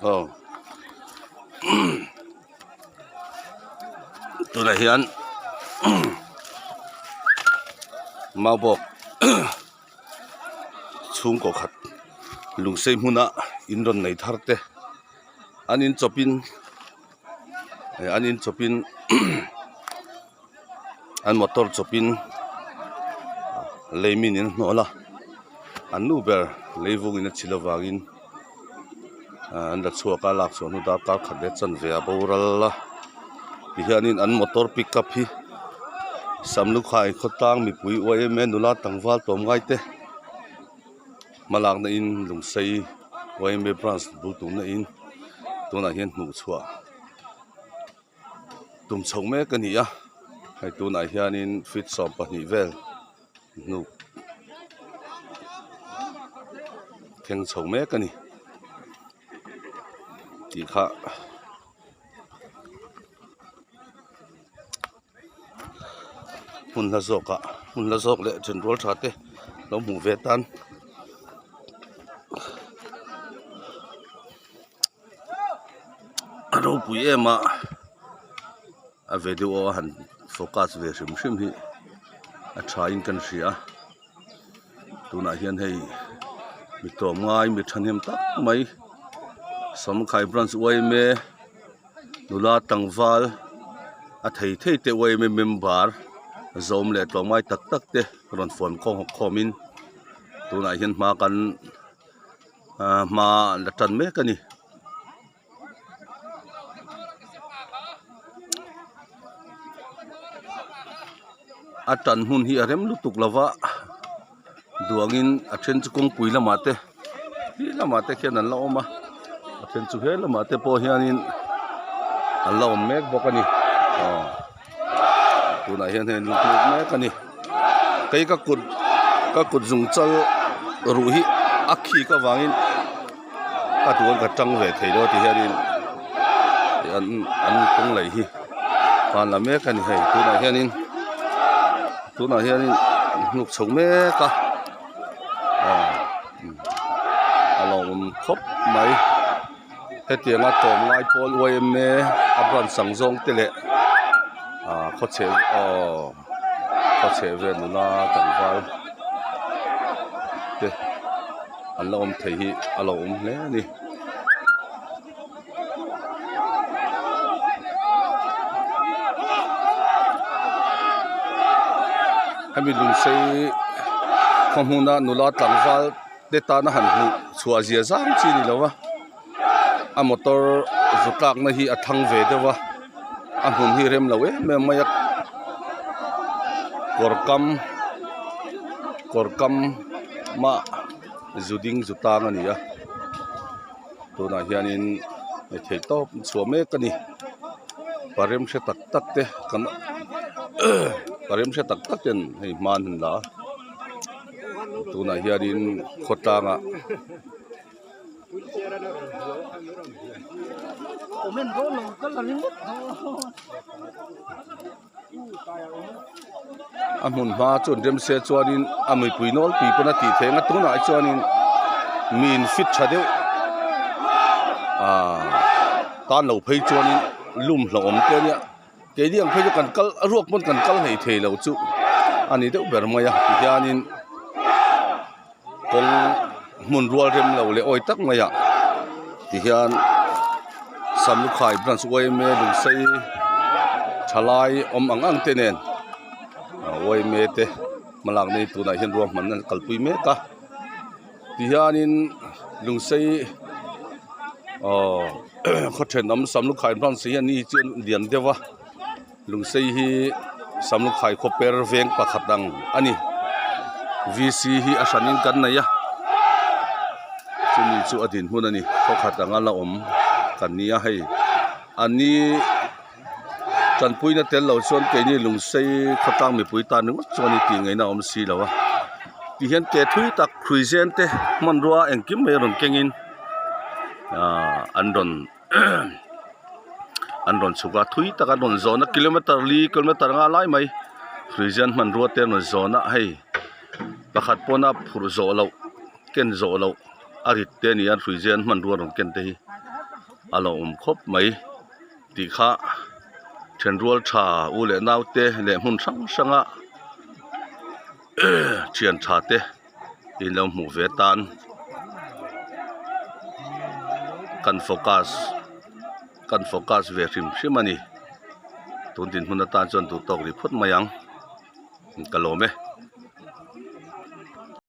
Aw tunah hian maubawk chhungkaw khat lungsei hmuna in rawn nei thar te an in chawpin an in chawpin an motor chawpin lei min in hnawh a an nu ber lei vungin a chhilh avangin an la chhuak a lak chhuah hnu darkar khat leh chanve a boral a tihianin an motor pick up hi samlukhai khawtlang mipui yma nula tlangval tlawmngai te hmalakna in lungsei yma branch bul tumna in tunah hian hmuh chhuah. Tum chho mek a ni a hei tunah hianin feet 12 vel hnuk thleng chho mek a ni tih kha hmun hla zawk ah hmun hla zawk leh then rual tha te lo hmuh ve tan. A ropui em a a video a han focus ve hrim hrim hi a tha in kan hria tunah hian hei mi tlawm ngai mi thahnem tak mai samkhai branch yma nula tlangval a thei thei te yma member zawm leh tlawm ngai tak tak te rawn fawm khawm in tunah hian hma kan. Ahh hma an la tan mek a ni. A tan hun hi a rem lutuk lo va duangin a then chu kawngpui lamah te ti lamah te khian an la awm a a then chu he lamah te pawh hianin an la awm mek bawk a ni aw tunah hian hei an lut mek a ni. Kei ka kut ka kut zung chal ruh hi a khik avangin ka duan ka tang ve thei lo ti hianin an an kawng lei hi tan la mek a ni hei tunah hianin tunah hianin hnuk chho mek a aw a lawmawm khawp mai. Hetianga tlawmngai pawl yma a branch ang zawng te leh ah khawchheh aw khawchheh vel nula tlangval te an la awm thei hi a lo awm hle a ni. Hemi lungsei khaw hmuna nula tlangval. te tana han hmuh chhuah zia zang chi ni lo va a motor zu tlakna hi a thang ve deuh a a hmun hi rem lo em em mai a kawr kam kawr kam mah zu ding zu tang a ni a tunah hianin thei tawp chhuah mek a ni parem hre tak tak te kan parem hre tak tak ten hei hma an han la a. Tunah hianin khawtlangah a hmun hma chu an rem se chuanin a mipui nawlpui pawn a tih theih ang a tunah hi chuanin mi in fit tha deuh ahh tan lo phei chuanin lum hlauhawm te ania. Keini ang phei chu kan kal a ruak pawn kan kal hlei thei lo chu a ni deuh ber mai a tihianin kawng hmun rual rem lo leh awi tak mai ah tihian samlukhai branch yma lungsei thalai awm ang ang te nen yma te hmalak na hi tunah hian ruahmanna an kalpui mek a. Tihianin lungsei aww khaw thenawm samlukhai branch hi ani chu an lian deuh a lungsei hi samlukhai khaw per veng pakhat ang a ni v c hi a hranin kan nei a chumi chu a dinhmun a ni khaw khat anga la awm kan nia hei an ni. Tanpuina tel lo chuan keini lungsei khawtlang mipui tan ringawt chuan i tih ngaihna a awm si lo a tihian ke thui tak hruizen te hmanrua engkim mai rawn kengin ahh an rawn an rawn chhuk a thui tak an rawn zawn a kilometer li kilometer nga lai mai hruizen hmanrua te an rawn zawn a hei pakhat pawna phurh zawh loh ken zawh loh a rit te a ni a hruizen hmanrua rawn ken te hi. A lo awm khawp mai tih kha thianrual tha u leh nau te leh hmun hrang hrang a thian tha te in lo hmuh ve tan kan focus kan focus ve hrim hrim a ni tun dinhmun atan chuan duh tawk rih phawt mai ang ka lawm e.